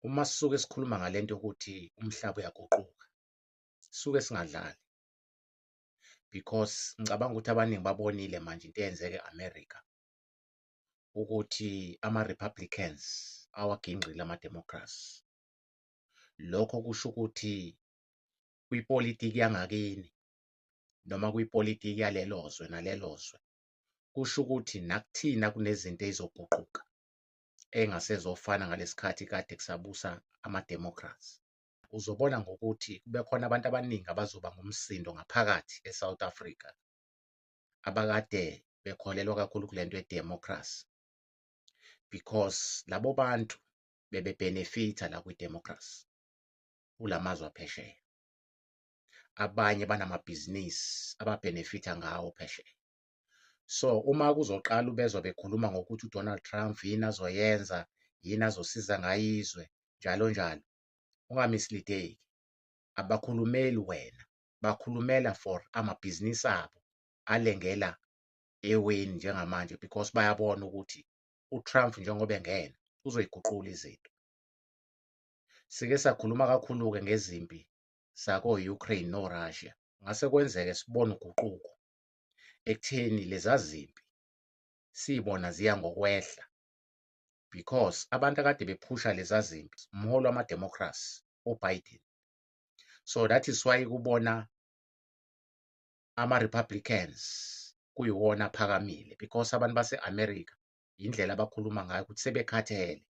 Uma sisuke sikhuluma ngalento yokuthi umhlaba uyaguquka, sisuke singadlali because ngicabanga ukuthi abaningi babonile manje into eyenzeka e-America, ukuthi ama-Republicans awagingqile ama-Democrats. Lokho kusho ukuthi kwipolitiki yangakini noma kwipolitiki yalelo zwe nalelo zwe, kusho ukuthi nakuthina kunezinto ey'zoguquka engasezofana ngalesikhathi kade kusabusa ama-Democrats. Uzobona ngokuthi kube khona abantu abaningi abazoba ngumsindo ngaphakathi e-South Africa abakade bekholelwa kakhulu kule nto ye-democracy, because labo bantu bebe-benefit-a la kwi-democracy kulamazwe aphesheya. Abanye banamabhizinisi aba-benefit-a ngawo phesheya. So uma kuzoqala ubezwa bekhuluma ngokuthi uDonald Trump yini azoyenza, yini azosiza ngayo izwe, njalo njalo, unga-mislead-eki. Abakhulumeli wena, bakhulumela for amabhizinisi abo alengela eweni njengamanje, because bayabona ukuthi uTrump njengoba engena uzoyiguqula izinto. Sike sakhuluma kakhulu-ke ngezimpi zako-Ukraine no-Russia. Ngase kwenzeke sibone uguquko ekutheni leza zimpi siyibona ziya ngokwehla, because abantu akade bephusha leza zimpi umholi wama-Democrats uBiden. So that is why kubona ama-Republicans kuyiwona aphakamile, because abantu base-America indlela abakhuluma ngayo ukuthi sebekhathele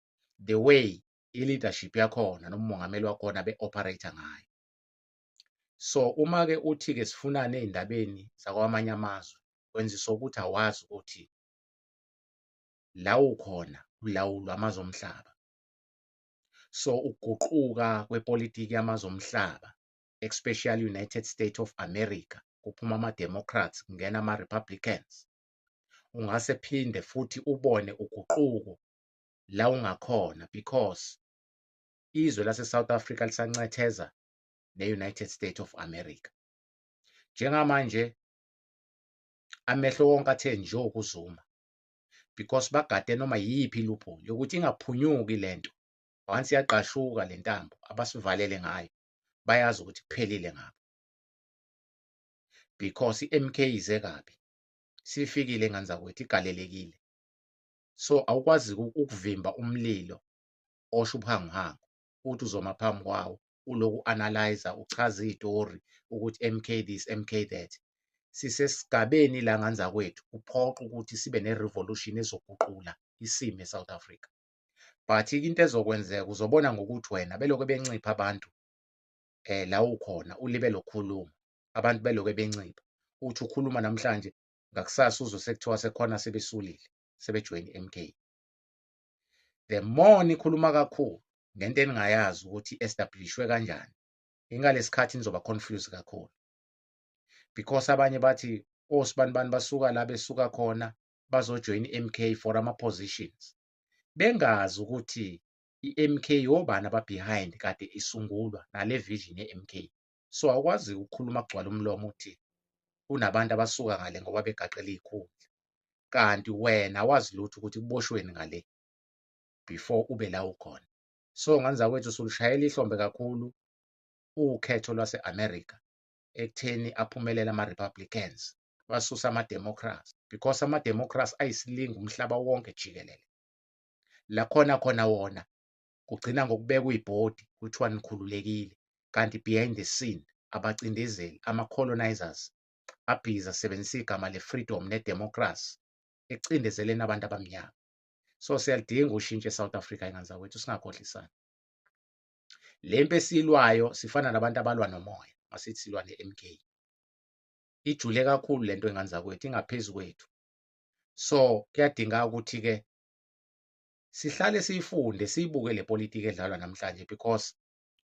the way i-leadership yakhona nomongameli wakhona be-operate ngayo. So uma-ke uthi-ke sifunane ey'ndabeni zakwamanye amazwe, wenziswa ukuthi awazi ukuthi la ukhona ulawulwa amazwe omhlaba. So ukuguquka kwepolitiki yamazwe omhlaba, especially United States of America, kuphuma ama-Democrats kungena ama-Republicans, ungase phinde futhi ubone uguquko la ungakhona, because izwe lase-South Africa lisancetheza ne-United States of America. Njengamanje amehlo wonke athe njo kuZuma, because bagade noma yiyiphi loophole yokuthi ingaphunyuki lento. Once yaqashuka le ntambo abasivalele ngayo, bayazi ukuthi kuphelile ngabo, because i-MK ize kabi, sifikile ngane zakwethu, igalelekile. So awukwazi ukuvimba umlilo osho ubuhanguhangu uthi uzoma phambi kwawo uloku analyze, uchaza izitori ukuthi MK this, MK that. Sisesigabeni la, ngane zakwethu, kuphoqa ukuthi sibe ne-revolution ezoguqula isimo e-South Africa. But into ezokwenzeka, uzobona ngokuthi wena belokhu bencipha abantu la ukhona, ulibele ukukhuluma, abantu belokhu bencipha, uthi ukhuluma namhlanje, ngakusasa uzwe sekuthiwa sekhona sebesulile, sebejoyina i-MK. The more nikhuluma kakhulu ngento eningayazi ukuthi establishwe kanjani, ingalesikhathi nizoba confused kakhulu, because abanye bathi osibanibani basuka la besuka khona bazojoyina i-MK for ama-positions, bengazi ukuthi i-MK obani aba-behind kade isungulwa nale vision ye-MK. So awukwazi ukukhuluma kugcwala umlomo uthi kunabantu abasuka ngale ngoba begaqele iy'khundla, kanti wena awazi lutho ukuthi kuboshweni ngale before ube la ukhona. So ngane zakwethu, sulushayela ihlombe kakhulu ukhetho lwase-America ekutheni aphumelele ama-Republicans, basusa ama-Democrats, because ama-Democrats ayisilinga umhlaba wonke jikelele. La khona khona wona kugcina ngokubekwa ibhodi kuthiwa nikhululekile, kanti behind the scene abacindezeli, ama-colonizers, abhizi asebenzisa igama le-freedom ne-democracy ekucindezeleni abantu abamnyama. So siyalidinga ushintsho e-South Africa, ingane zakwethu, singakhohlisani. Le mpi esiyilwayo sifana nabantu abalwa nomoya. Masithi silwa ne-MK, ijule kakhulu lento, ingane zakwethu, ingaphezu kwethu. So kuyadinga ukuthi-ke sihlale siyifunde, siyibuke le politiki edlalwa namhlanje, because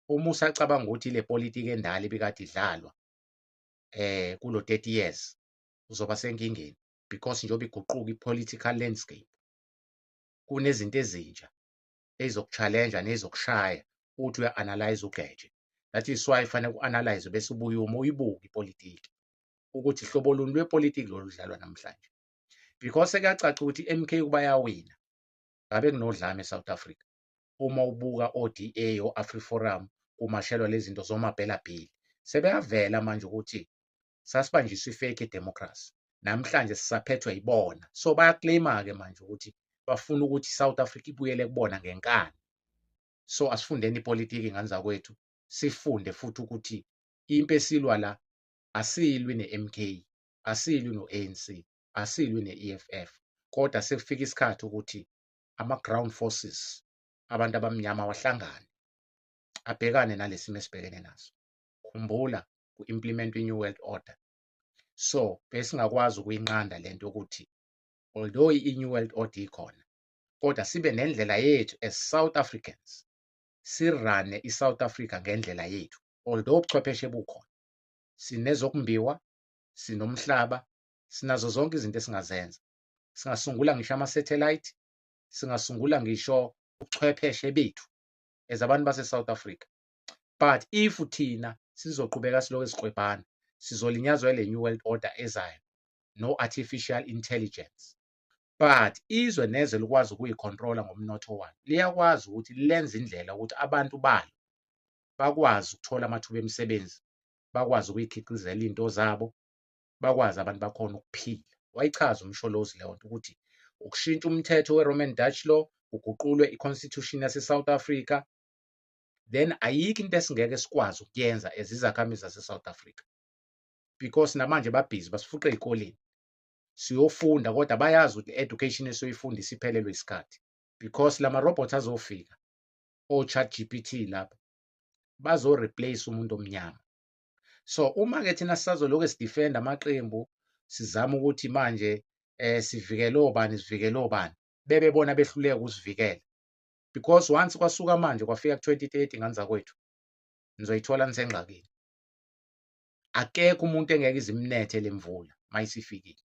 uma usacabanga ukuthi le politiki endala ibikade idlalwa kulo 30 years, uzoba senkingeni, because njengoba iguquka i-political landscape, kunezinto ezintsha ezizoku-challenge nezokushaya uthi uya-analyze ugeje. That is why fanele u-analyze bese ubuye uma uyibuke ipolitiki ukuthi hlobo luni lwepolitiki lolu dlalwa namhlanje, because sekuyacaca ukuthi i-MK kuba yawina ngabe kunodlame eSouth Africa. Uma ubuka o-DA, o-AfriForum, kumashelwa lezi zinto zoMabhela Bill, sebeyavela manje ukuthi sasibanjiswa i-fake democracy, namhlanje sisaphethwe yibona. So bayaclaima-ke manje ukuthi bafuna ukuthi i-South Africa ibuyele kubona ngenkani. So asifundeni ipolitiki, ngane zakwethu, sifunde futhi ukuthi impi esilwa la, asilwi ne-MK, asilwi no-ANC, asilwi ne-EFF, kodwa sekufika isikhathi ukuthi ama-ground forces abantu abamnyama wahlangane, abhekane nalesimo esibhekene naso. Khumbula, ku-implement i-New World Order. So besingakwazi ukuyinqanda lento ukuthi although i-New World Order ikhona, kodwa sibe nendlela yethu as South Africans, sirane i-South Africa ngendlela yethu. Although ubuchwepheshe bukhona, sinezokumbiwa, sinomhlaba, sinazo zonke izinto esingazenza. Singasungula ngisho ama-satellite, singasungula ngisho ubuchwepheshe bethu as abantu base-South Africa, but if thina sizoqhubeka silokhu siklwebhana, sizolinyazwa ile New World Order ezayo no-artificial intelligence. But izwe nezwe likwazi ukuyicontrola ngomnotho walo, liyakwazi ukuthi lenze indlela ukuthi abantu balo bakwazi ukuthola amathuba emisebenzi, bakwazi ukuyikhiqizela iy'nto zabo, bakwazi abantu bakhona ukuphila. Wayichaza uMsholozi leyo nto ukuthi ukushintsha umthetho we-Roman Dutch Law, kuguqulwe i-constitution yase-South Africa, then ayikho into esingeke sikwazi ukuyenza as izakhamizi zase-South Africa, because namanje babhizi basifuqe ey'koleni siyofunda, kodwa bayazi ukuthi i-education esiyoyifunda isiphelelwe isikhathi, because lama robots azofika, o-Chat GPT lapha, bazo-replace umuntu omnyama. So uma-ke thina sisazolokhu sidefend amaqembu, sizama ukuthi manje sivikele obani, sivikele obani, bebebona behluleka ukusivikela, because once kwasuka manje kwafika ku-2030, ngane zakwethu, nizoyithola nisengxakini. Akekho umuntu engeke izimnethe lemvula mayisifikile.